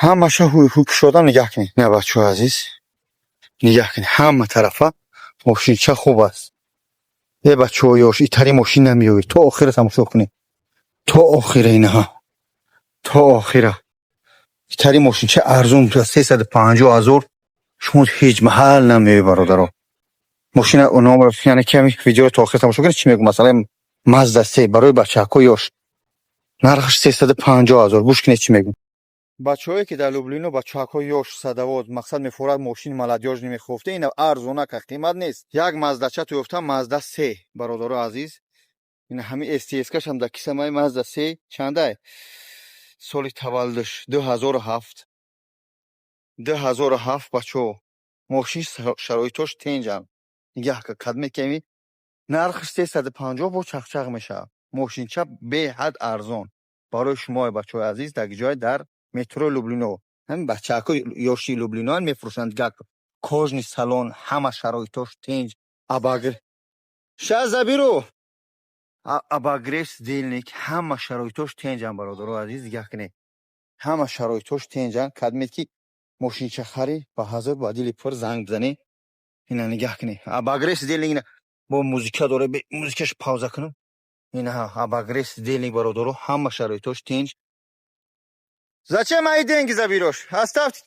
Ҳамаша кушодам, нигаҳ кунед. На, бачаҳои азиз, нигаҳ кунед, ҳама тарафа мошинча хуб аст. Э, бачаҳои ёш, итари мошин намеёбед. То охира тамошо кунед, то охира, инаҳа, то охира. Итари мошинча арзон, 350 000, шумо ҳеҷ маҳал намеёбед, бародаро. Мошина номер, яъне ками видеоро то охир тамошо кунед, чӣ мегӯ. Масалан, Мазда се барои бачаҳакҳои ёш, нархаш 350 000. Гӯш кунед, чӣ мегӯ. Бачаҳое, ки дар Люблино, бачаҳакҳои ёш, садовод, мақсад мефорад, мошини молодёжный мехофта, ина арзонака, қимат нест. Як Маздача туёфта, Мазда се, бародаро азиз. Ина ҳамин СТС-кашам дар кисамаи. Мазда се чандай? Соли таваллудаш 2007, 2007. Бачаҳо, мошин шароитош тенҷам. Нигаҳ кадме кеми нархаш 350, бо чақчақ мешавад. Мошинча беҳад арзон барои шумо, бачаҳои азиз. Дар ҷой, дар метро Люблино, ҳамин бачаҳакҳои ёши Люблиноан мефурӯшанд. Гак кожаный салон, ҳама шароитош тенҷ, обогрев, щас заберу, обогрев сидений, ҳама шароитош тенҷан. Бародаро азиз, нигаҳ кунед, ҳама шароитош тенҷан. Кадмед ки мошинча хари, ба ҳазор ба дили пур занг бизанед. Ина, нигаҳ кунед, обогрев сидений, ина бо музыка дора. Музыкаш пауза кунам. Ина, обогрев сидений, бародаро, ҳама шароитош тенҷ. Зачем мои деньги заберешь? Оставьте.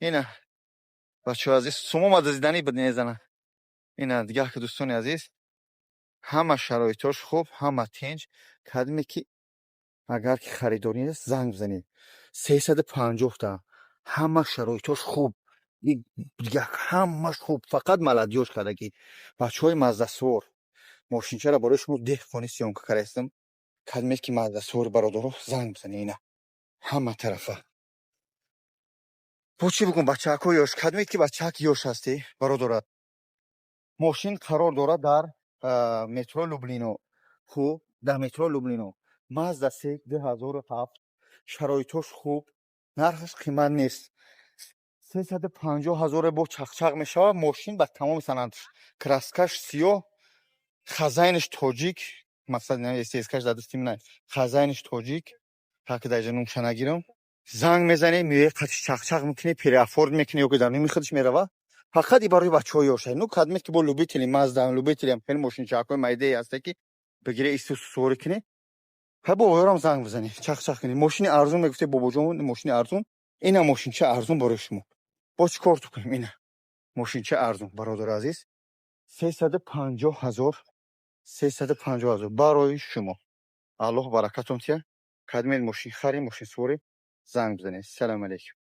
Ина, бачаҳои азиз, сумома дазидани мезанад. Ина, дигаҳ ки, дӯстони азиз, ҳама шароитош хуб, ҳама тенҷ. Кадме ки агар ки харидорӣ нест, занг бизанед. 350-та, ҳама шароитош хуб, ҳамаш хуб, фақат молодёж кардагӣ. Бачаҳои маздасвор, мошинчаро барои шумо деҳқони съёмка кардаистам. Кадме ки маздасвор, бародаро, занг бизанед. Ина, ҳама тарафа. Бо чӣ бигӯм, бачаҳакҳои ёш, кадме ки бачаҳак ёш ҳастӣ, бародаро, мошин қарор дорад дар метро Люблино. Хуб, дар метро Люблино Мазда се 2007, шароитош хуб, нархаш қимат нест, 350 000-е, бо чақчақ мешавад. Мошин ба тамоми санадш, краскаш сиёҳ, хозяинаш тоҷик, масалан, СТС-каш дар дасти ман, хозяинаш тоҷик, так дар инҷа нумша нагирам. Занг мезанӣ, меои, қатиш чақчақ мекунӣ, переоформ мекунӣ ё ки дар номи худаш мерава. Фақат и барои бачаҳои ёша. Ну, кадме ки бо любители Мазда, любители хеле мошинчаҳакҳои майдае ҳасте, ки бигире, исту суворӣ кунӣ, ҳа, бо оёрам занг бизанӣ, чақчақ кунӣ. Мошини арзон мегуфте, бобоҷон, мошини арзон, ина мошинча арзон барои шумо. Бо чӣ кор ту кунем? Ина мошинча арзон, бародари азиз, 350 000, 350 000 барои шумо. Аллоҳ баракатон тия. Кадмед мошин хари, мошин суворӣ, занг бизанед. Салому алейкум.